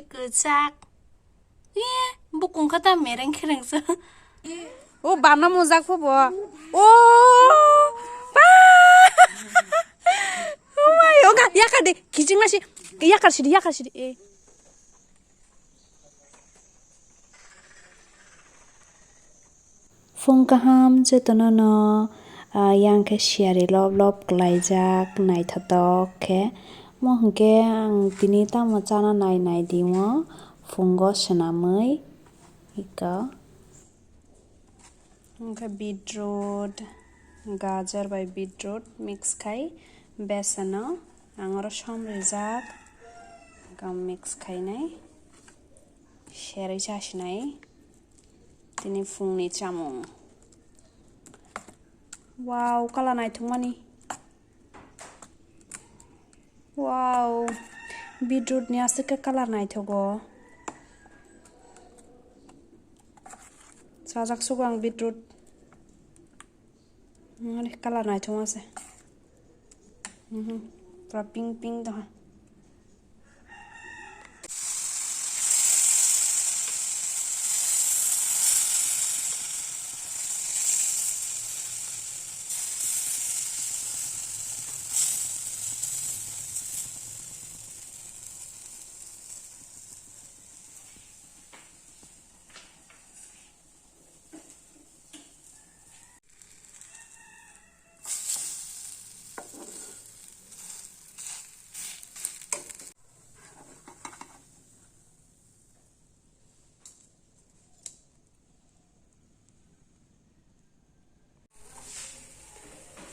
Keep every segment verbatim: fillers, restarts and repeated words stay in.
Kwchak. Ye, bukung kha ta mereng khereng sa. O bamna mujak pho bo. O ba. O mai, o ga, yakar de, kiching na si, yakar sidi, yakar sidi. E. Phung kaham jotono no, ah, yang khe siyari lob lob kwlaijak, naithotok khe. Mo hwnkhe ang tini tamo chana nai nai di mo phungo swnamwi. Iko. Hwnkhe beetroot, gajar bai beetroot mix khai besano ang oro som rijak. Iko mix khainai. Serwi chasinai. Tini phungni chamung. Wow, kala naithokmani. Wow, beetroot ni aswk khe colour naithogo. Chajak sugo ang beetroot. Ani colour naithokma se. Mhm, pura pink pink tongkha.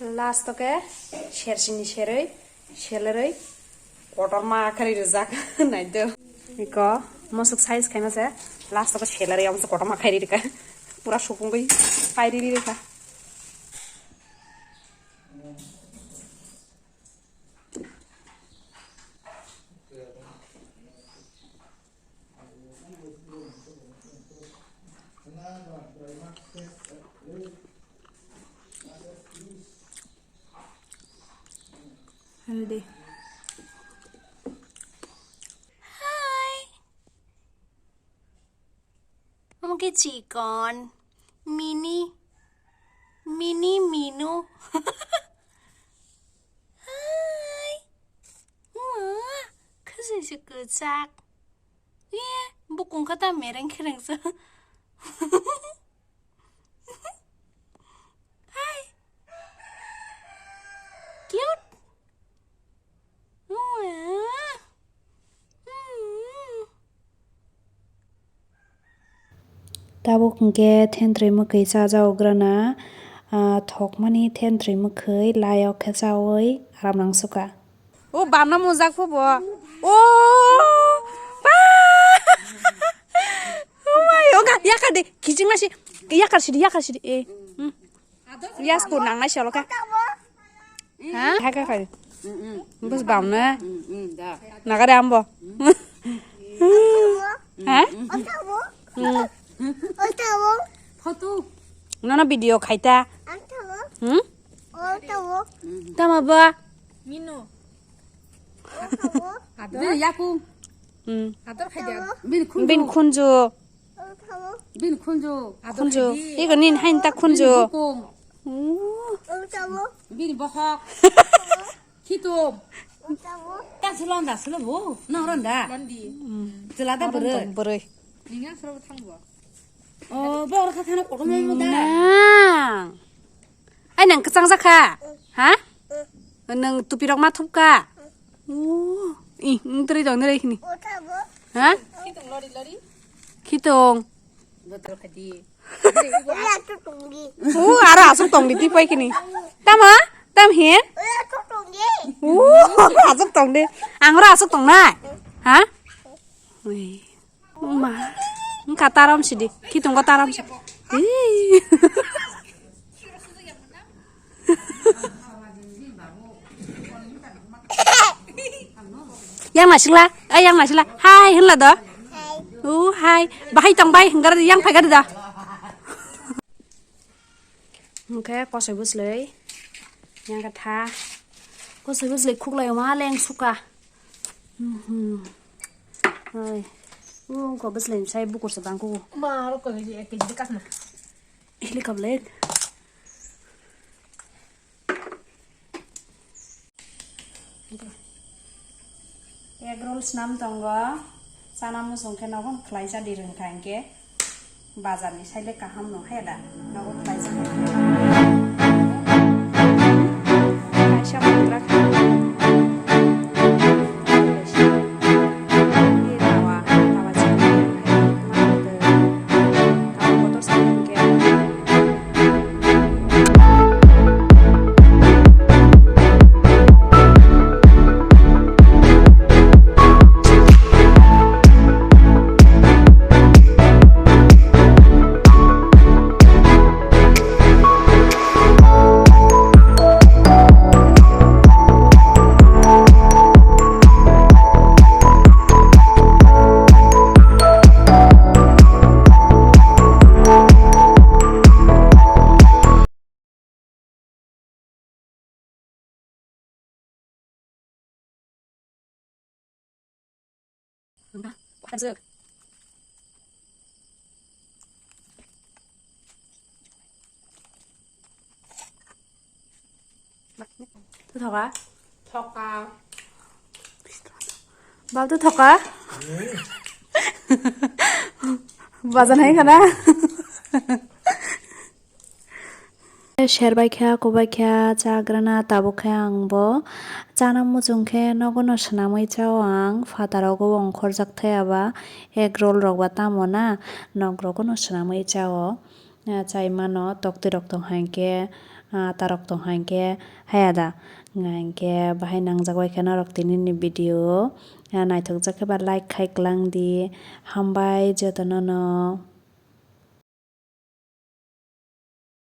Last o khe sersini serwi selerwi kotorma kharwi rijak. Naitho. Iko mosok size khaima se last o khe selerwi amo se kotorma khairi rikha. Pura supungwi pairi rikha. Ready. Hi. Omo khe chikon. Mini. Mini minu. Hi. Ua, khajai se kwchak. Ye, bukung kha ta mereng khereng sa. Hi. Cute. Ua. Hmm. Tabuk hwnkhe thentrwi mwkhwi chajago grana, ah, thokmani thentrwi mwkhwi layok khe chaui aram nang sukha. O bamna mujak pho bo. O ba. O mai, o ga, yakar de, kiching na si, yakar sidi, yakar sidi, eh. Hmm. Yas ko nang nai solo ka. Ha? Hai ka kai. Bus bam na. Naga de ambo. Ha? Hmm. Photo. Nono video khaita. Hmm? Tama ba? Mino. Bini yakung. Hmm. Ador khai dia. Bini khunju. Bini khunju. Bini khunju. Ador khunju. Khai di. Iko nin hain ta khunju. Bini bokong. Uh. Bini bokhok. Khitum. Ta sulon da sulo bo. Nang ron da. Londi. Hmm. Chela da boroi. Boroi. Ninga suro thang bo. Oh, bo oro kha thana kotor mo da. Nang. Ai nang kwchang jakha? Ha? Nang tupi rok ma thupka? Oh, ih, nang teri dong nere khini. Ha? Khitung. Oh, aro asuk tong di tipai khini. Tama? Tam he? Oh, asuk tong di. Ang ro asuk tong nai. Ha? Ui. Ma, wngkha tarom sidi. Khitungo tarom sidi. Ih. Yang naisingla, eh, yang naisingla. Hai, hinla do. Oh, hai. Bahai tong bai, hinggar yang phai gari da. Hwnkhe kosoi bwslwi yang khe tha. Kosoi bwslwi khuklai ma leng suka. Mhm. Hai. Ungko bwslai sai bukur se bangkugo. Ma ro ko ji ek kg de kasna. Hili kablek. Egg roll snam tongo. Chana muchung khe nogo khlai cha di rwng kha hinkhe. Bazar ni saile kaham no he da, nogo khlai cha. Kaisa mantra kha. Tawa, tawa chikon, tawa kotor sa hinkhe. Thoka. Thoka. Bal tu thoka. Bajan hai khana. Serbai kha, kubai kha, chagrana tabuk khe ang bo. Chana muchung khe nogo no swnamwi chao ang, phataro go ongkhorjak thai aba, egg roll rok ba tamo na, nok rogo no swnamwi chao. Ah, chai mano, tokti rok tong hai khe, ah, ata rok tong hai khe, haya da. Hingkhe bahai nangjak bai khe norok tini ni video, ah, naithok jak khe ba like khai klang di, hambai joto no no.